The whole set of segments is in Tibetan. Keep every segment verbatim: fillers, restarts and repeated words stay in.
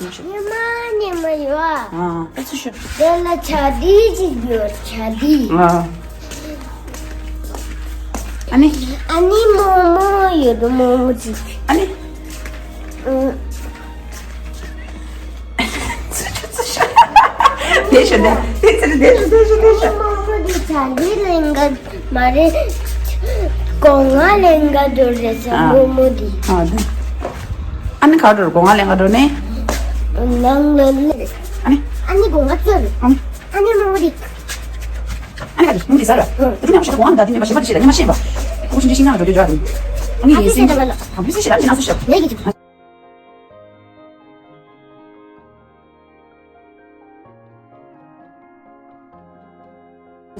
ཉི་མ་ཉི་མ་ཡོད། ཨ། ཨ་ཚུ་ཤོག་དེ་ལ་ཆ་དེ་ཅིག་ཡོད། ཆ་དེ། ཨ། ཨ་ནི། ཨ་ནི་མོག་མོག་ཡོད། མོག་མོག་ཅིག་ཨ་ནི། ཨ། ཚུ་ཤོག་ཚུ་ཤོག་དེ་ཤོག་དེ་དེ་ཚུ་དེ་ཤོག་དེ་ཤོག་དེ་ཤོག་མོག་མོག་དེ་ཆ་དེ་ལེན་ག་མ་རེད། སྒོ་ང་ལེན་ག་འགྲོ་རེད་ཟེར། ཨ། མོག་མོག་དེ། ཨ། དེ། ཨ་ནི་ག་འགྲོ་རེད། སྒོ་ང་ལེན་ག་འགྲོ་ནས། ནང་ལ་ལེན། ཨ་ནི། ཨ་ནི་སྒོ་ང་ཚུར། ཨ་ནི། ཨ་ནི་མོག་མོག་དེ། ཨ་ནི་ག་འགྲོ་མོག་མོག་དེ་ཟ་ར། དེ་ནས་ཨ་ཤི་ད་སྒོ་ང་ད་དེ་ནས་མ་ཤི་པ་དེ་ཤི་ད་ཉི་མ་ཤི་པ། ཁུ་ཤི་འདི་ཤི་ང་འགྲོ་རྒྱུ་འགྲོ་ར་དེ། ཨ་ནི་ཡིན་སེམས་ཅི། ཨ་ཕི་སི་ཤི་ར་ཅི་ན་སུ་ཤི་ར།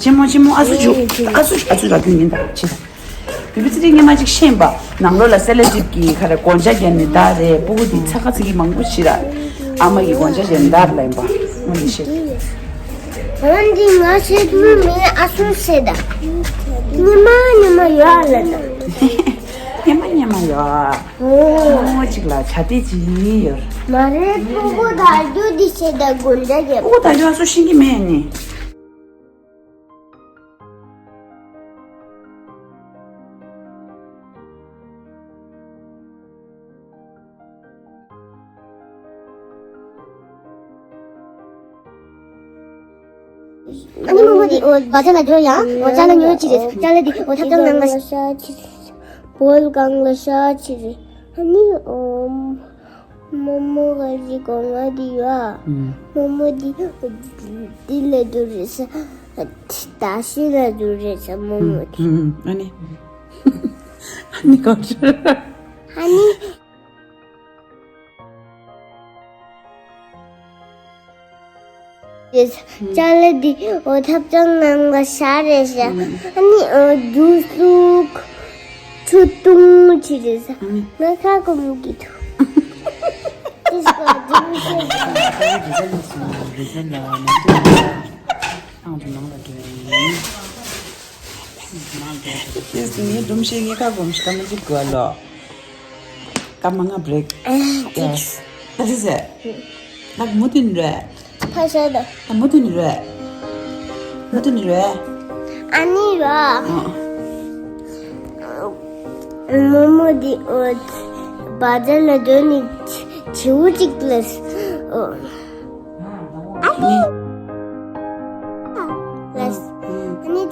ཆེན་མོ་ཆེན་མོ། ཨ་སུ་ཆུ། ཨ་སུ་ཨ་སུ་ར་རྒྱུན་ཡིན་ད་ཆེ་ད། བུ་བུ་ཙི་ཏི་སྔོན་མ་ཅིག་ཤེས་པ། ནང་ལོགས་ལ་སེ་ལ་ཊིབ་ཀྱི་ཁ་ར་སྒོ་ལྕགས་བརྒྱབ་ནས་བཏགས་རེད། སྤུ་གུ་དེ་ཚ་ཁ་ཚིག་གི་མང་པོ་ཞིག་ར། ཨ་མ་གི་སྒོ་ལྕགས་བརྒྱབ་ནས་བཏགས་རེད་ལབ་ཡིན་པ། འོན་ཏེ་ཤེས། འོན་ཏེ་ང་ཤེས་མི་མེད། ཨ་སུ་ཤེས་ད། ཉི་མ་ཉི་མ་ཡོད་ལ་ད། ཉི་མ་ཉི་མ་ཡོད། ཨོ། ཨོ་ཅིག་ལ་ཆ་དེ་ཅིག་ཡོད། མ་རེད། སྤུ་གུ་དར་རྒྱུ་དེ་ཤེས་ད། སྒོ་ལྕགས་བརྒྱབ། སྤུ་གུ་དར་རྒྱུ་ཨ་སུ་ཤེས་ཀྱི་མེད་ནི། ཨ་ནི་མོག་མོག་དེ་འོ་བ་ཇ་ལ་འགྲོ་ཡ། འོ་ཅ་ལ་ཉོ་ཅི་རེད། ཅ་ལ་དེ་འོ་ཐབ་ཚང་ནང་ལ་ཤ་ཅི་རེད། བོལ་སྒང་ལ་ཤ་ཅི་རེད། ཨ་ནི་འོ། མོག་མོག་ག་ཅི་སྒོ་ང་དེ་ཡོད། ཨུམ། མོག་མོག་དེ་འདི་ལ་འགྲོ་རེད་ཟེར། ད་ཤི་ལ་འགྲོ་རེད་ཟེར། མོག་མོག་དེ། ཨུམ། ཨ་ནི། ཨ་ནི་ག་ཅི། ཨ་ནི། ཅ་ལ་འདི་འོ་ཐབ་ཚང་ནང་ལ་ཤ་རེད་ཤག་ཨ་ནི་འོ་ཇུས་བླུགས། ཆུ་བཏུང་ཅི་རེད་ཤག་ང་ཁ་སྐོམ་གྱི་འདུག་ངའི་སྒྲོམ་གཞི་ངའི་ཁ་སྐོམ་ཞིག་སྐར་མ་གཅིག་དགོས་ལོ། སྐར་མ་ལྔ་བྷི་རེག་ཨེ། ཡེས། ད་དེ་ཟེར། ད་མུ་མཐུད་ནས་རེད། ཕ་ཤ་དང་། ད་མུ་མཐུད་ནས་རེད། མུ་མཐུད་ནས་རེད། ཨ་ནི་ར། ཨ། མོག་མོག་འདི་འོ་བ་ཇ་ལ་འགྲོ་ནི་བྱིའུ་གཅིག་ལ། ཨ་ནི། ལ། ཨ་ནི།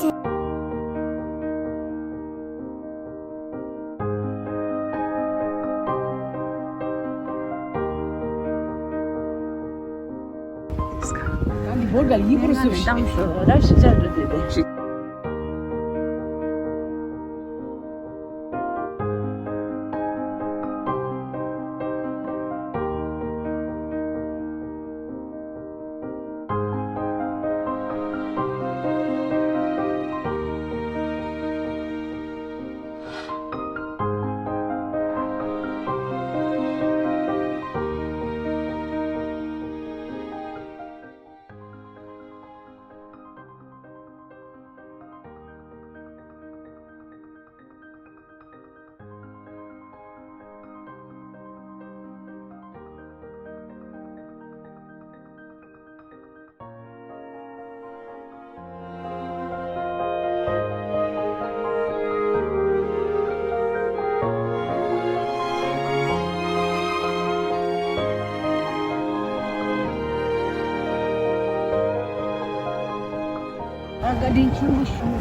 ཨ་བཀའ་དྲིན་ཆེན་པོ་ཞུ།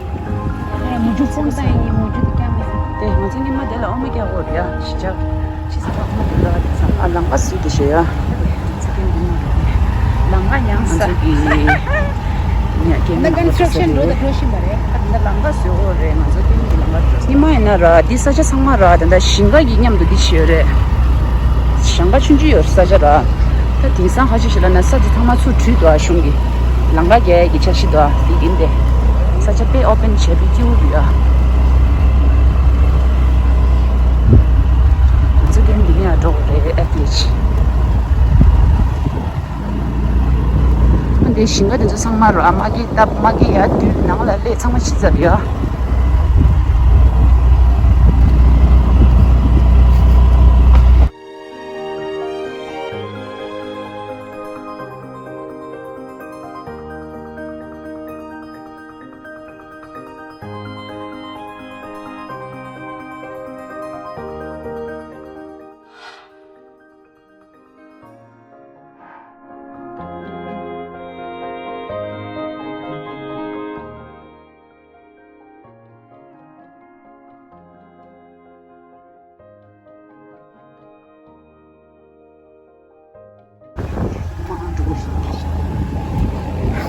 ཨ་མུ་ཇུ་ཚང་ས་ཡིན། མུ་ཇུ་དེ་ཀྱང་མེད། དེ་ང་ཚོ་ཉི་མ་དེ་ལ་ཨོ་མ་རྒྱག་དགོས་རེད་ཡ། གཞིས་ཆགས་ཕྱི་ས་ཨོ་མ་དེ་ལ་དེ་ས་ཨ་ལམ་ཁ་བཟོས་དེ་ཤོད་ཡ། ལམ་ཁ་ཡང་ས། ང་ཚོ་གི་ཉ་སྐྱེ་མེད་ཀོན་སི་ཊྲག་ཤན་འགྲོ་དང་འགྲོ་བཞིན་པ་རེད། ཨ་དེ་འདྲ་ལམ་ཁ་བཟོས་དགོས་རེད། ང་ཚོ་སྐྱེ་མེད་ཀྱི་ལམ་ཁ་བཟོས། ཉི་མ་ཡིན་ན་ར་དེ་ས་ཆ་ཚང་མ་ར་དེ་འདྲ་ཞིང་ཁ་གི་མཉམ་དུ་དེ་ཤོད་རེད། ཞིང་ཁ་ཆུང་ཆུང་ཡོད་ས་ཆ་ར། ད་དེང་སང་ཧ་ཅི་ཞིག་ལབ་ན་ས་དེ་ཚང་མ་ཚུར་བྲུས་འདུག་ཨ། གཞུང་གིས་ལམ་ཁ་རྒྱག་ཡས་ཀྱི་འཆར་གཞི་འདུག་ཨ། དེ་ཡིན་ཏེ། ས་ཆ་དཔེ་ཨོ་པན་བྱས་པའི་སྐྱིད་པོ་འདུག་ཨ། ང་ཚོ་གན་འདི་ནས་ཡར་འགྲོ་དགོས་རེད། ཨེ་ཐི་ཨེཆ། ཨ་འདི་ཞིང་ཁ་དེ་ཚོ་ཚང་མ་རུ་ཨ་མ་གི་སྟབས་མ་གི་ཡར་དུས་ནང་ལ་སླེབས་ཚང་མ་ཕྱི་ཚར་ཡོད་ཨ།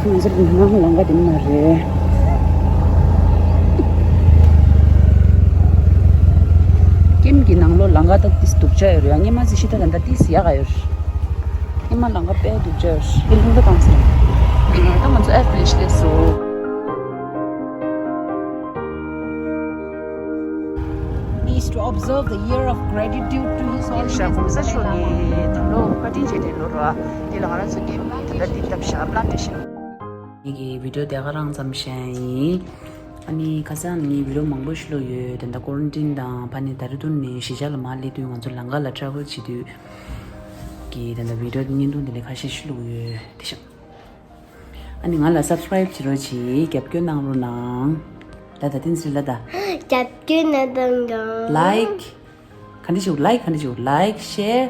ང་ཚོ་ལ་ནང་ལམ་ཁ་དེ་མ་རེད། ཀེམ་གྱི་ནང་ལོགས་ལམ་ཁ་ད་ཏིས་སྡུག་ཅག་ཡོད་རེད། ཡ་སྔོན་མ་ཚེ་ཤི་ད་ད་ད་ཏིས་ཡག་ག་ཡོད་རེད། སྔོན་མ་ལམ་ཁ་དཔེ་སྡུག་ཅག་ཡོད་རེད། དེ་ལྷུང་ད་གང་ཟེར། ད་ང་ཚོ་ཨེར་པོ་ཊི་ལ་སླེབས་སོང་། Is to observe the year of gratitude to his Holiness ཤ་གོང་ས་མཆོག་གིས་ད་ལོ་བཀའ་དྲིན་ཆེ་དྲན་ལོ་ར། དེ་ལ་ང་རང་ཚོ་ཀེམ་ད་ལྟ་འདི་ལྟ་བྱ་པླན་ཊེ་ཤན། ངེད་ཀྱི་བི་ཌི་ཡོ་དེ་ག་རང་ཙམ་བཤད་ཡིན། ཨ་ནི་ཁ་སང་ངས་བི་ཌི་ཡོ་མང་པོ་ཞིག་བླུགས་ཡོད། དེ་འདྲ་ཀོ་རན་ཊིན་དང་ཕ་ནི་ད་རུ་ཏུན་ནས་གཞིས་ཆགས་ལ་མར་སླེབས་དུས་ང་ཚོ་ལམ་ཁ་ལ་ཊ་རེ་ཝལ་བྱེད་དུས་ཀྱི་དེ་འདྲ་བི་ཌི་ཡོ་བརྙན་ཐུང་དེ་ལས་ཁ་ཤས་ཤིག་བླུགས་ཡོད། དེ་བཞིན་ཨ་ནི་ང་ལ་སབ་སི་ཀ་རེབ་བྱེད་རོགས་གྱིས། རྒྱབ་སྐྱོར་གནང་རོགས་གནང་། ལ་ད་བསྟན་ཚེ་ལ་ད། རྒྱབ་སྐྱོར་གནང་རོགས་གནང་། ལའིཀ་ག་འདྲ་བྱེད། ལའིཀ་ག་འདྲ་བྱེད། ལའིཀ་ཤེར།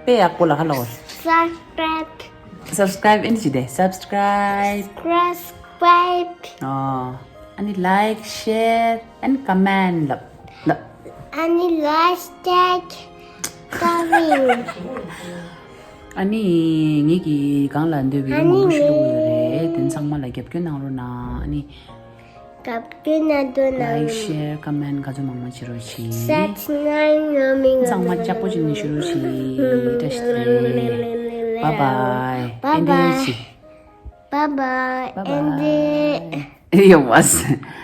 དཔེ་ཡག་པོ་ལ་ཧ་ལ་བར། Subscribe. Subscribe ཨེ་འདྲ་བྱེད་དེ། Subscribe. Subscribe. ཨོ། ཨ་ནི་like, share and comment ལབ་ལབ། ཨ་ནི་like, share, comment. ཨ་ནི་ངེད་ཀྱི་སྒང་ལ་འདོད་པའི་རིགས་མང་པོ་ཞིག་བླུགས་ཡོད་རེད། དེ་ཚང་མ་ལ་རྒྱབ་སྐྱོར་གནང་རོགས་གནང་། ཨ་ནི། རྒྱབ་སྐྱོར་གནང་རོགས་གནང་། Like, share, comment ག་ཚོད་མང་མང་བྱེད་རོགས་གྱིས། Subscribe གནང་མི་ཚང་མ་ལྕགས་པོ་བྱེད་ནས་བཞུགས་རོགས་གྱིས། བཀྲ་ཤིས་བདེ་ལེགས། Bye bye. Bye bye. End it. Bye bye. End it. Bye bye. ཡོང་བ།